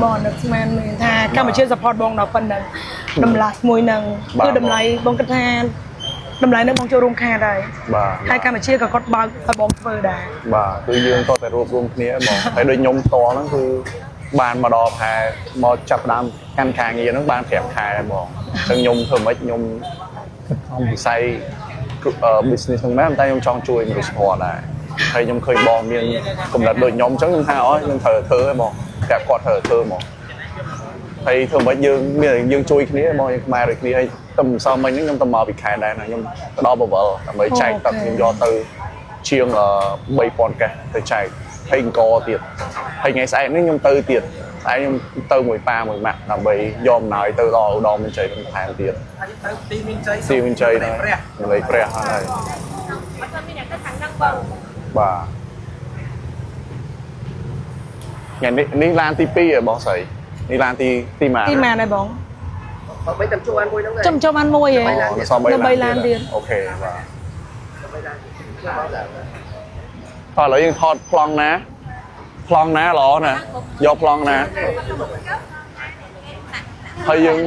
បងនឹកស្មានមែនថាកម្ពុជា support បងដល់ប៉ុណ្ណឹងតម្លៃមួយហ្នឹងគឺតម្លៃបងគិតថាតម្លៃហ្នឹងបងចូលរួមខាតហើយ បាទ ហើយកម្ពុជាក៏គាត់បើកឲ្យបងធ្វើដែរ បាទគឺយើងក៏តែរួបរួមគ្នាបងហើយដូចខ្ញុំផ្ទាល់ហ្នឹងគឺបានមកដល់ប្រហែលមកចាប់ផ្ដើមកាន់ការងារហ្នឹងបាន5ខែហើយបងអញ្ចឹងខ្ញុំធ្វើម៉េចខ្ញុំវិស័យ business ហ្នឹងមែនតែខ្ញុំចង់ជួយមនុស្សធម៌ដែរហើយខ្ញុំឃើញបងមានកំណត់ដូចខ្ញុំអញ្ចឹងខ្ញុំថាអូខ្ញុំត្រូវធ្វើហើយបងប្រាប់គាត់ត្រូវធ្វើហ្មងហើយធ្វើម៉េចយើងមានយើងជួយគ្នាបងយើងខ្មែរដូចគ្នាហើយតែម្សិលមិញហ្នឹងខ្ញុំទៅមកពីខេត្តដែរណាខ្ញុំទៅដល់បវលដើម្បីចែកទឹកខ្ញុំយកទៅជាង3000កេសទៅចែកហើយអង្គទៀតហើយថ្ងៃស្អែកនេះខ្ញុំទៅទៀតស្អែកខ្ញុំទៅមួយប៉ាមួយម៉ាក់ដើម្បីយកអំណោយទៅដល់ឧត្តមមានជ័យបន្ថែមទៀត ទៅទីមានជ័យ ទីមានជ័យហ្នឹង ព្រះ លេខព្រះហ្នឹងហើយ អត់មានអ្នកទៅខាងហ្នឹងបង បាទថ្ងៃនេះនេះឡានទី2ឯងបងស្រីនេះឡានទីទីម៉ាន ទីម៉ានហើយបង បើបីតាមជួបានមួយហ្នឹងដែរ ចាំចូលបានមួយហ៎ អូសល់ នៅ 3 បីឡានទៀត okay បាទ បីឡានទៀតបងដែរ តោះឥឡូវយើងថតប្លង់ណាប្លង់ណាល្អណាយកប្លង់ណាហើយយើង